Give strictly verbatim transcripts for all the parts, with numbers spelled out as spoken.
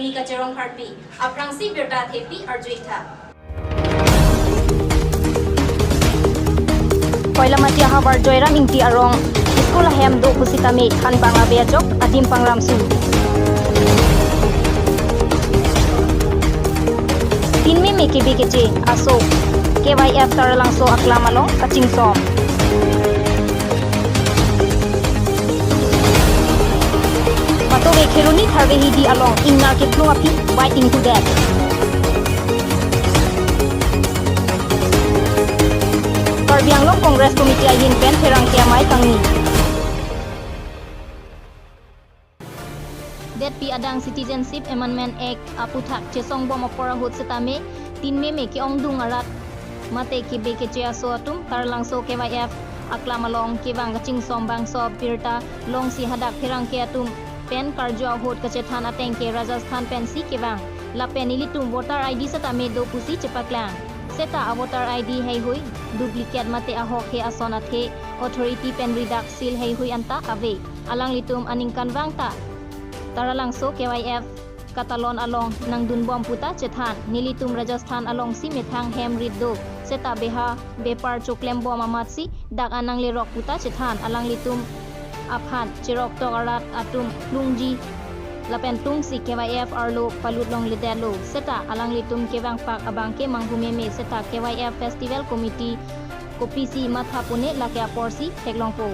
Ni kacherong harpi, aphrangsi birta thepi arjuitha. Koilamati ahavar Joyram Ingti arong school ahem do pusitame thanbang ave ajok adim pangramsu. Tin meme kebe keche aso K Y F Taralangso aklam along kachingsom. Matove Kheroni Tharve Hidi along ingnar keplung aphi bike inghudet. Karbi Anglong Congress Committee ahin pen pherangke amei kangni. Detpi adang Citizenship Amendment Act aputhak chesongbom apor ahut setame tin meme ke-ongdung arat mate kebe keche aso atum Taralangso K Y F aklam along kevang kachingsom bangso birta longsi hadak pherangke atum pen karju ahut kachethan ateng ke Rajasthan pensi kevang. Lapen nelitum voter I D setame do pusi chepaklang. Seta a voter I D heihui duplicate mate ahok he ason athe authority pen ridak seal heihui anta ave. Alanglitum aningkanvang ta Taralangso K Y F katalon along nangdunbom puta chethan. Nelitum Rajasthan alongsi methang hem rit do. Seta beha bepar choklembom amatsi dak an nanglerok puta chethan. Alanglitum aphan cheroktok arat atum plungji lapen tungsi K Y F arlo palut longledetlo. Seta alanglitum kevangpak abangke manghu meme seta K Y F Festival Committee kopisi matha pune lake aporsi theklongpo.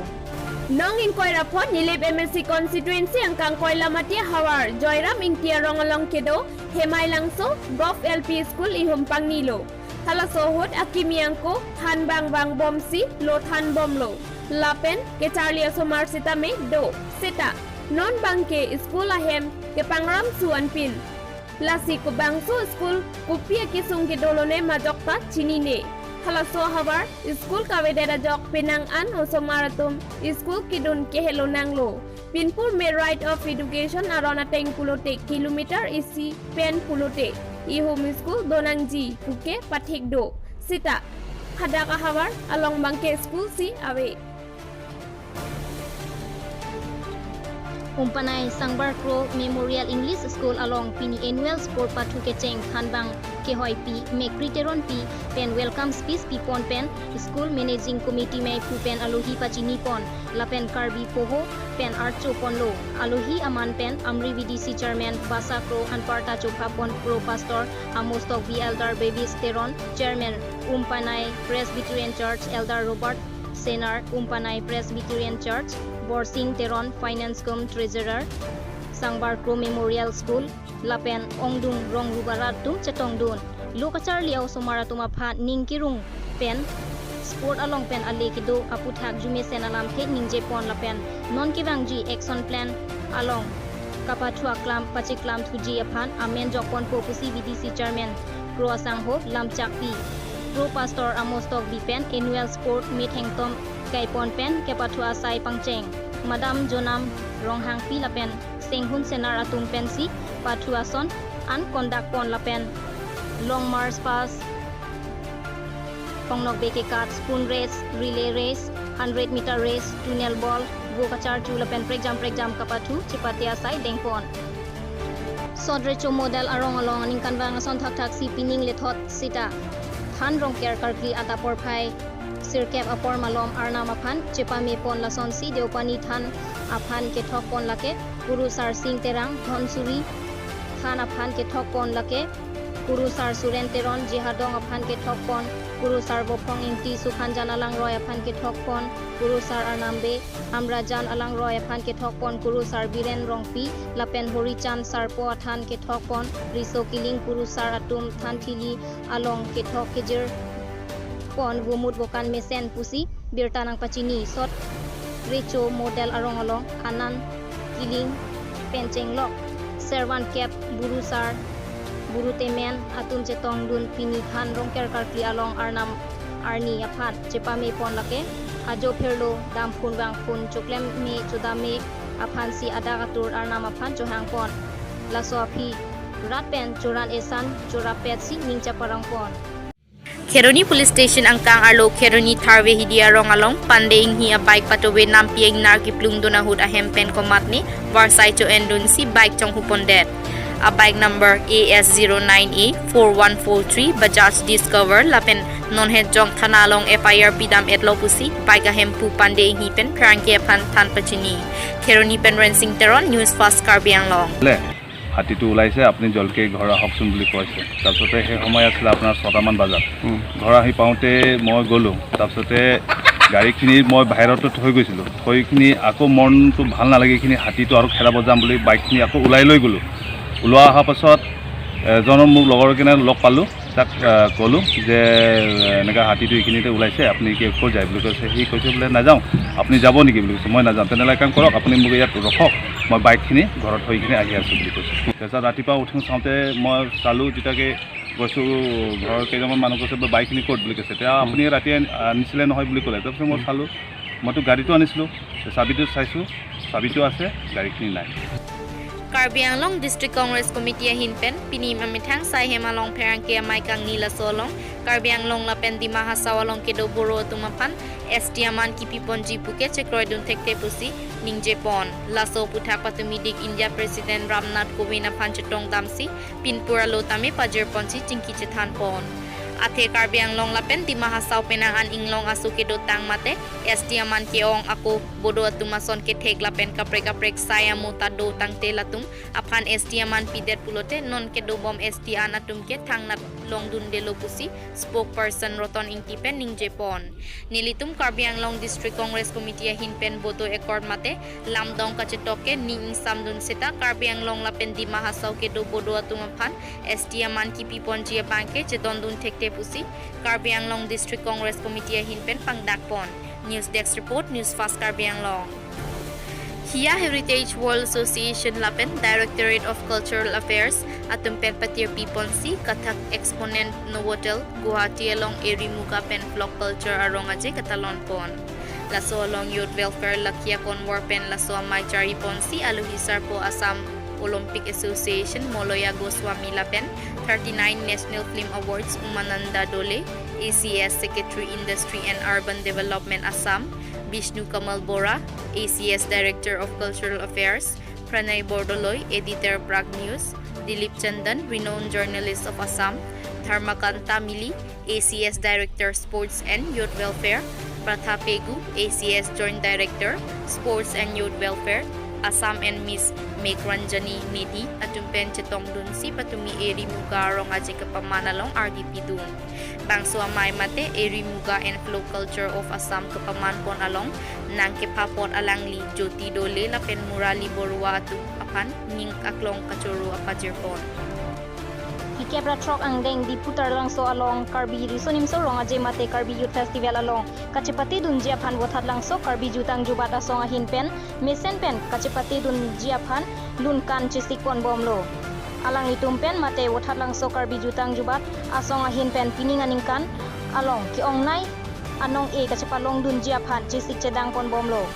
Nong ingkoi ra pho Nilip M A C constituency angkang Koilamati ahavar Joyram Ingti arong along kedo Hemai Langso Govt L P School ihum pangnilo. Halaso ahut akimi angko thanbang vangbomsi lo thanbomlo. Lapen kecharli asomar setame do. Seta non abangke school ahem kepangramsu anpin. Lasi kobangso school kopi akesung kedolone majok ta chinine. Halaso ahavar school kavedet ajok penang an osomar atum school kedun kehelonanglo. Pinpur me right of education aron ateng pulote kilometer isi pen pulote ihum school donangji puke pathik do. Seta hadak ahavar along abangke school si ave. Umpanai Sangbar Kro Memorial English School along pini annual sport pathu kecheng thanbang kehoipi Mekri Teronpi pen welcome speech pipon pen school managing committee meiphu pen alohi pachinipon lapen Karbi poho pen archoponlo. Alohi aman pen Amri V D C chairman Basa Kro anparta chophapon Pro Pastor Amos Tokbi, Elder Babies Teron, chairman Umpanai Presbyterian Church, Elder Robert Senar, Umpanai Presbyterian Church, Borsing Teron, Finance cum Treasurer, Sangbar Kro Memorial School, lapen ongdung rong rubarat atum chetongdun. Lo kacharli osomar atum aphan ning kirung pen sport along pen ale kedo aputhak jumesen alamthe ningjepon lapen non kevangji action plan along kapathu aklam pacheklam thuji aphan amen jokponpo pusi V D C chairman Kro asangho lamchakpi Pro Pastor Amos Tokbi pen annual sport meet hengtom kaipon pen kepathu asai pangcheng Madam Jonam Ronghangpi lapen Senghun Senar atum pensi pathu ason an conduct pon lapen long march past, pongnok beke kat, spoon race, relay race, hundred meter race, tunnel ball, vo kacharchu lapen prekjam prekjam kapathu chepate asai dengpon. Sot Recho Model arong along aningkanvang ason thakthak si pining lethot sita than rongker karkli ata porphai sirkep apor malom Arnam aphan chepamepon lasonsi Deopani than aphan kethokpon lake Kurusar Sing Terang, Dhonsuri than aphan kethokpon lake Kurusar Suren Teron, Jihadong aphan kethokpon Kurusar Vophong Ingti, Sukhanjan Alangroi aphan kethokpon Kurusar Arnam Bey, Amrajan Alangroi aphan kethokpon Kurusar Biren Rongpi, lapen Horichan Sarpo athan kethokpon Riso Killing, Kurusar atum than thili along kethok kejirpon vomut vokan mesen pusi birta nangpachini. Sot Recho Model arong along Anan Killing pen chenglok servan kep Burusar Burutemen atum chetongdun pini than rongker karkli along Arnam arni aphan chepamepon lake ajo pherlo damphun vangphun choklem me chodam me aphansi adak atur Arnam aphan chohangpon. Laso aphi rat pen choran esan chorapetsi ning chaparongpon. Kheroni Police Station angkang arlo Kheroni Tharve Hidi arong along Pande Inghi a bike patove nampi ingnar kiplungdun ahut ahem pen komatne varsai cho-endunsi bike chonghupondet. A bike number A S zero nine A four one four three Bajaj Discover lapen non het jong thana along F I R pidam etlo pusi bike ahemphu Pande Inghi pen pherangke aphan than pachini. Kheroni pen Rensing Teron, News Fast Karbi Anglong. বোলে হাতীটো ওলাইছে, আপুনি জলকে ঘৰ আহকচোন বুলি কৈছে। তাৰপিছতে সেই সময় আছিলে আপোনাৰ ছটামান বজাত। ঘৰ আহি পাওঁতে মই গ'লোঁ। তাৰপিছতে গাড়ীখিনি মই বাহিৰতে থৈ গৈছিলোঁ। থৈখিনি আকৌ মনটো ভাল নালাগে, এইখিনি হাতীটো আৰু খেদাব যাম বুলি বাইকখিনি আকৌ ওলাই লৈ গ'লোঁ। ওলোৱা অহাৰ পাছত এজনৰ মোৰ লগৰ কেনে লগ পালোঁ, তাক আহ, ক'লোঁ যে এনেকুৱা হাতীটো এইখিনিতে ওলাইছে, আপুনি কি ক'ত যায় বুলি কৈছে। সি কৈছে বোলে নাযাওঁ, আপুনি যাব নেকি বুলি কৈছে। মই নাযাওঁ, তেনেহ'লে কাম কৰক, আপুনি মোক ইয়াত ৰখক, মই বাইকখিনি ঘৰত থৈ কিনে আহি আছোঁ বুলি কৈছে। তাৰপিছত ৰাতিপুৱা উঠি চাওঁতে মই চালোঁ, যেতিয়াকে গৈছোঁ ঘৰৰ কেইজনমান মানুহ কৈছে বোলে বাইকখিনি ক'ত বুলি কৈছে। তেতিয়া আপুনি ৰাতি আন- আনিছিলে নহয় বুলি ক'লে। তাৰপিছত মই চালোঁ, মইতো গাড়ীটো আনিছিলোঁ, চাবিটো চাইছোঁ, চাবিটো আছে, গাড়ীখিনি নাই। Karbi Anglong District Congress Committee ahin pen pini amethang Saihem along pherangke amei kangni laso along Karbi Anglong lapen Dima Hasao along kedo Bodo atum aphan S T aman kipi ponji puke chekroidun thekthe pusi ningje pon. Laso aputhak patumi dik India President Ram Nath Kovind aphan chetong damsi pinpur alo tame pajir ponsi chingki chethan pon. Athe Karbi Anglong lapen Dima Hasao penang an inglong aso kedotang mate S T aman ke-ong ako Bodo atum ason kethek lapen kaprek kaprek sai amo ta do tangte latum aphan S T aman pidet pulote non kedobom S T an atum ke thangnat longdundelo pusi spokesperson Roton Ingti pen ningje pon. Nelitum Karbi Anglong District Congress Committee ahin pen Bodo Accord mate lamdong kachetok ke ning ingsamdun seta Karbi Anglong lapen Dima Hasao kedo Bodo atum aphan S T aman kipi ponji abang ke chedondun thekthe pusi Karbi Anglong District Congress Committee ahin pen pangdak pon. News Desk Report, News Fast Karbi Anglong. Hiya Heritage World Association lapen Directorate of Cultural Affairs atum pen patirpi ponsi Kathak Exponent Novotel Guwahati along Eri Muga pen Vlog Culture arong aje katalon pon. Laso along Youth Welfare Lakia Konwar pen laso amei chari ponsi alohi sarpo Assam Olympic Association Moloya Goswami lapen thirty-nine National Film Awards Umananda Dole, A C S Secretary Industry and Urban Development Assam, Bishnu Kamal Bora, A C S Director of Cultural Affairs, Pranay Bordoloi, Editor Prag News, Dilip Chandan, Renowned Journalist of Assam, Dharmakanta Mili, A C S Director Sports and Youth Welfare, Pratha Pegu, A C S Joint Director Sports and Youth Welfare, Assam and Miss Meghranjani Nedi atum pen chetongdunsi patumi Eri Muga arong aje kapaman along ardi pidun. Bangso amei mate Eri Muga and Vlog Culture of Assam kapaman pon along nangkepha pon alangli Jyoti Dole lapen Murali Borua atum aphan ning aklong kachoro apajir pon. Kikep ra throk angdeng Diphu Taralangso along Karbi Riso Nimso Rong Aje mate Karbi Youth Festival along kachepate dunji aphan Vothatlangso Karbi Jutang Jubat Asong ahin pen mesen pen kachepate dunji aphan lunkan chesik pon bomlo. Alanglitum pen mate Vothatlangso Karbi Jutang Jubat Asong ahin pen pining aningkan along ke-ongnei anong-e kachepalong dunji aphan chesik chedang pon bomlo.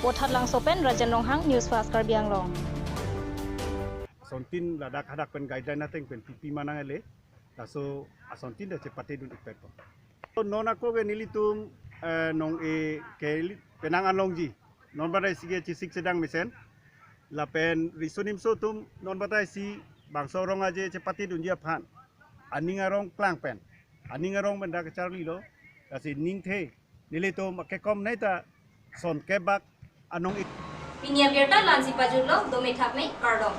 Vothatlangso pen Rajan Ronghang, News Fast Karbi Anglong. Asontin ladak hadak pen guideline ateng pen pipi manang ele, laso asontin ta chepate dun ik pet po. So non ako ke nelitum eh, nong-e ke li- penang alongji non batai si ke chesik chedang mesen lapen Riso Nimso atum non batai si bangso rong aje chepate dunji aphan aning arong klang pen aning arong pen dak charlilo, lasi ningthe nelitum akekom nei ta son kebak anong-e. Pini abirta la-ansi pajutlo, dome thakme, kardom.